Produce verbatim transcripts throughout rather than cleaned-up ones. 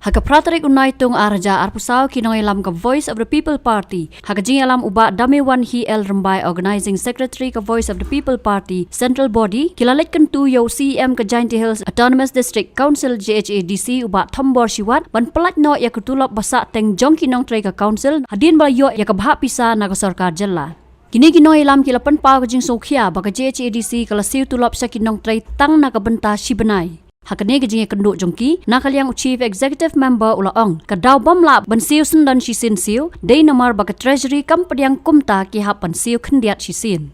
Ha ka phra tarik u Naitung ar hajar arphew saw, ki nongïalam ka Voice of the People Party, ha ka jingïalam u Bah Damewanhi L Rymbai, Organizing Secretary ka Voice of the People Party Central Body, ki la leit kyntu ïa u C E M ka Jaintia Hills Autonomous District Council, J H A D C, u Bah Thombor Shiwat, ban pyllait noh ïa ka tulop ba sah teng jong ki nongtrei ka Council hadien ba la ïoh ïa ka bhah pisa na ka sorkar jylla. Kine ki nongïalam ki la pynpaw ka jingsngewkhia ba ka J H A D C ka la siew tulop sha ki nongtrei tang na ka bynta shi bnai. Ha kane ka jingïakynduh jong ki, na ka liang u Chief Executive Member u la ong, ka daw bym lah ban siew syndon shisien siew dei namar ba ka Treasury kam pdiang, kumta ki hap ban siew khyndiat shisien.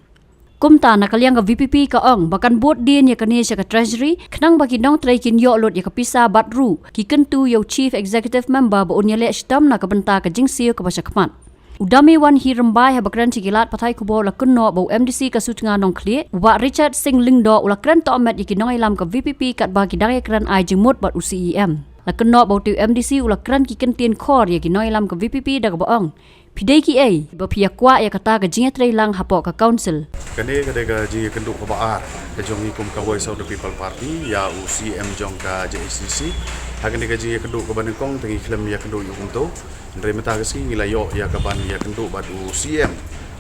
Kumta na ka liang ka V P P ka ong ba kan bud dien ïa kane sha ka Treasury khnang ba ki nongtrei kin ïoh lut ïa ka pisa, bad ruh ki kyntu ïa u Chief Executive Member ba un ïaleh shitom na ka bynta ka jingsiew kaba shakhmat. U Damewanhi Rymbai, haba kren sha ki lad pathai khubor, la kynnoh ba u M D C ka Sutnga Nongkhlieh, u Bah Richard Singh Lyngdoh, u la kren tohmet ïa ki nongïalam ka V P P katba ki dang ïakren ai jingmut bad u C E M. La kynnoh ba u tei u M D C u la kren ki kyntien khor ïa ki nongïalam ka V P P da kaba ong, phi dei kiei ba phi ïa kwah ïa kata ka jingïatreilang hapoh ka Council. Kane ka dei ka jingïakynduh kaba ar ka jong ngi kum ka Voice of the People Party ïa u C E M jong ka J H A D C. Ha kane ka jingïakynduh kaba nyngkong te ngi khlem ïakynduh ïa u kumto. Hynrei mynta ka sngi ngi la ïoh ïa kaban ïakynduh bad u C E M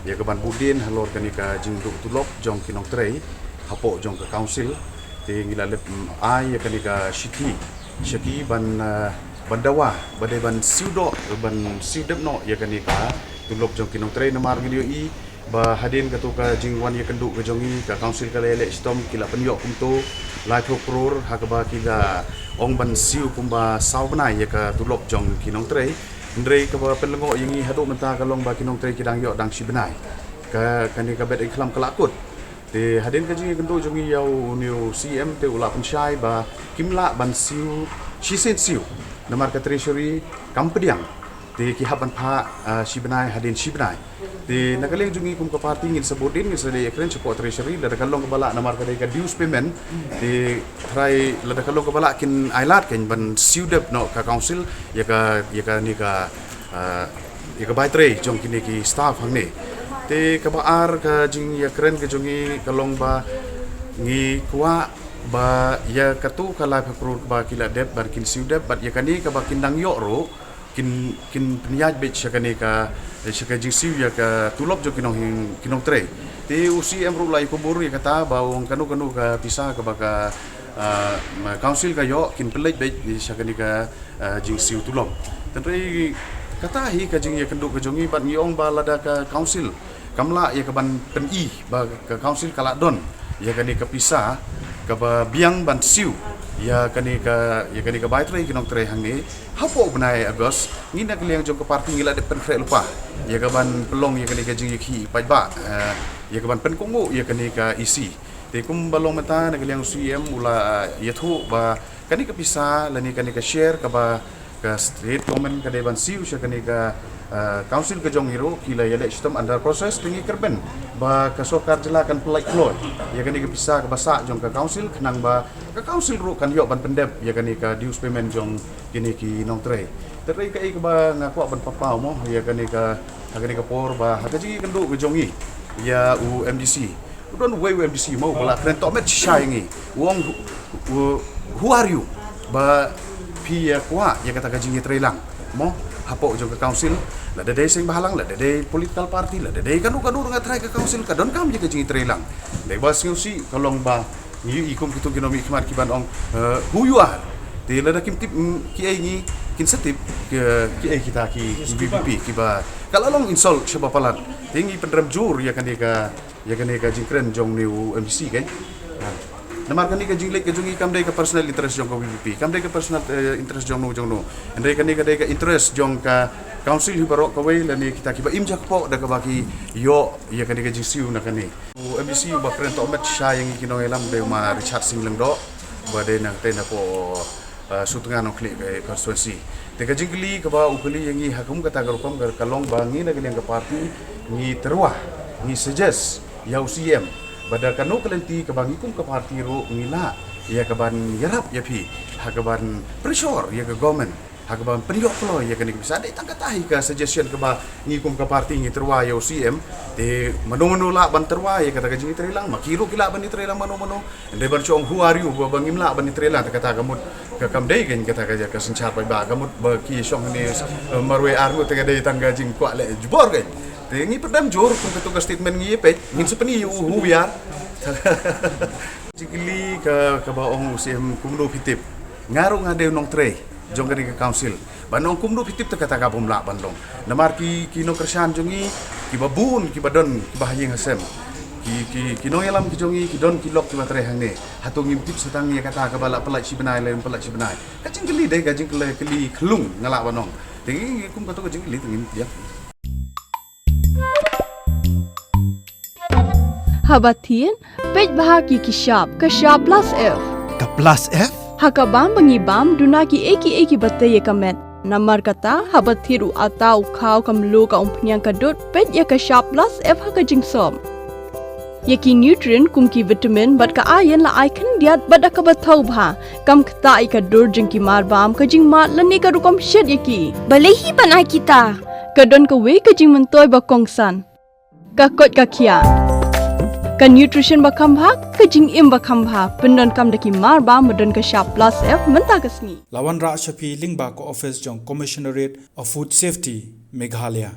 ïa kaban bud dien halor kane ka jingduh tulop jong ki nongtrei hapoh jong ka Council. Te ngi la leit, mm, ai ïa kane ka shithi sha ki ban, eh, ban dawa ba dei ban siew doh, ban siew dep noh ïa kane ka tulop jong ki nongtrei, namar ngi ïohi ba hadien kato ka jingwan ïakynduh ka jong ngi, ka Council ka la ïaleh shitom, ki la pynïoh kumto laiphew klur, ha kaba ki la ong ban siew kumba saw bnai ïa ka tulop jong ki nongtrei. Hynrei kaba pynlyngngoh ïa ngi haduh mynta ka long ba ki nongtrei ki dang ïoh dang shi bnai. Ka, kane ka bet ïakhlam ka la kut. Te hadien ka jingïakynduh jong ngi ïa une u C E M te u la pynshai ba kim lah ban siew shisien siew, namar ka Treasury kam pdiang. Te ki hap ban phah, ah, shi bnai hadien shi bnai. Te na ka liang jong ngi kum ka party ngin sa bud dien, ngin sa leit ïakren shapoh Treasury, lada ka long kaba lah, namar ka dei ka dues payment. Te trai lada ka long kaba lah kin ai lad kan ban siew dep noh ka Council ïa ka, ïa kane ka, ah, ïa ka bai trei jong kine ki staff hangne. Te kaba ar ka jingïakren ka jong ngi ka long ba ngi kwah ba ïa kato ka laiphew klur ba ki la dep, ba kin siew dep, bad ïa kane kaba kin dang ïoh ruh kin, kin pynïaid beit sha kane ka, sha ka jingsiew ïa ka tulop jong ki nong, ki nongtrei. Te u C E M ruh u la ïakynduh ïa kata ba u ong kano kano ka pisa kaba ka, ah, Council ka ïoh kin pynleit beit sha kane ka, ah, jingsiew tulop. Hynrei kata hi ka jingïakynduh ka jong ngi, bad ngi ong ba lada ka Council kam lah ïa kaban pyni ba ka Council ka lah don ïa kane ka pisa kaba biang ban siew ïa kane ka, ïa kane ka bai trei ki nongtrei hangne hapoh u bnai August, ngi na ka liang jong ka party ngi la dep pynkhreh lypa ïa kaban pynlong ïa kane ka jingïakhih paidbah, eh, ïa kaban pynkohnguh ïa kane ka E C. Te kumba long mynta na ka liang u C E M u la, eh, ïathuh ba kane ka pisa lane kane ka share kaba ka state government ka dei ban siew sha kane ka, ah, Council ka jong ngi ruh ki la ïaleh shitom, under process, te ngi kyrmen ba ka sorkar jylla kan pynlait kloi ïa kane ka pisa kaba sah jong ka Council khnang ba ka Council ruh kan ïoh ban pyndep ïa kane ka dues payment jong kine ki nongtrei. Te hynrei kaei kaba nga kwah ban pynpaw mo ïa kane ka, ha kane ka por ba ha ka jingïakynduh ka jong ngi ïa u M D C, u don uwei u M D C mo ba la kren tohmet shisha ïa ngi. U ong, who, who are you ba phi ïa kwah ïa kata ka jingïatreilang mo hapoh jong ka Council? Lada dei seng bhalang, lada dei political party, lada dei kano kano ruh, nga trai ka Council ka donkam ïa ka jingïatreilang. Dei ba sngewsih ka long ba ngi ïohi kum kito ki nongmihkhmat kiban ong, eh, who you are. Te lada kim tip, mm, kiei ngi, kin sa tip kiei kita ki, ki V P P kiba, ka la long insult shaba palat. Te ngi pynrem jur ïa kane ka, ïa kane ka jingkren jong une u M D C, kan? Ha. Namar kane ka jingleit ka jong ngi kam dei ka personal interest jong ka V P P, kam dei ka personal, eh, interest jong no jong no. Hynrei kane ka dei ka interest jong ka Council hi baroh kawei lane kita kiba im jakpoh da kaba ki ïoh ïa kane ka jingsiew na kane. U M D C uba kren tohmet shisha ïa ngi ki nongïalam dei u ma Richard Singh Lyngdoh, ba dei na, dei na poh, eh, Sutnga Nongkhlieh, eh, constituency. Te ka jingkylli kaba u kylli ïa ngi ha kum kata ka rukom ka, ka long ba ngi na ka liang ka party ngi tyrwa, ngi suggest ïa u C M ba da kano ka lynti kaba ngi kum ka party ruh ngi lah ïa kaban ïarap ïa phi ha kaban pressure ïa ka government Ha kaba pynïoh kloi ïa kane ka pisa, dei tang kata hi ka suggestion kaba ngi kum ka party ngi tyrwa ïa u C M. Te mano mano lah ban tyrwa ïa kata ka jingïatreilang, ma ki ruh ki lah ban ïatreilang mano mano. Dei ban shong who are you ba, ba ngim lah ban ïatreilang, te kata ka mut ka kam dei kein kata ka, ka synshar paidbah, ka mut ba ki shong ne, eh, marwei ar ngut, te ka dei tang ka jingkwah leh jubor kein. Te ngi pyndem jur kum katu ka statement ngi peit, ngin sa pyni u who we are. Jingkylli ka, kaba ong u C M kumno phi tip. Nga ruh nga dei u nongtrei jong kane ka council. Ba nong kumno phi tip te kata ka bym lah ban long. Namar ki, ki nongkyrshan jong ngi, kiba bun, kiba don, kiba ha ïing ha sem. Ki, ki, ki nongïalam ki jong ngi, ki don ki lok kiba trei hangne. Hato ngim tip sa tang ïa kata kaba la pyllait shi bnai, la ym pyllait shi bnai. Ka jingkylli dei ka jingkylli, kylli khlung nga lah ban ong. Te ngi kum katu ka jingkylli te ngin ïa. Haba thied, peit bha ki ki shap, ka shap plus F. Ka plus F? Ha ka bam ba ngi bam, duna ki ei ki ei kiba tei ïa ka met. Namar kata, haba thied u atta, u khaw, ka mluh, ka umphniang, ka dud, peit ïa ka shap plus F ha ka jingsop. Ïa ki nutrient kum ki vitamin bad ka iron la ai khyndiat bad da kaba thaw bha. Kam ktah ïa ka dur jong ki mar bam, ka jingmad lane ka rukom shet ïa ki. Balei hi ban ai kita? Ka don kawei ka jingmyntoi ba kongsan. Ka koit ka khiah. Ka nutrition ba kham bha, ka jingim ba kham bha. Pyndonkam da ki mar bam ba don ka shap plus F mynta ka sngi. La wanrah sha phi lyngba ka office jong Commissionerate of Food Safety, Meghalaya.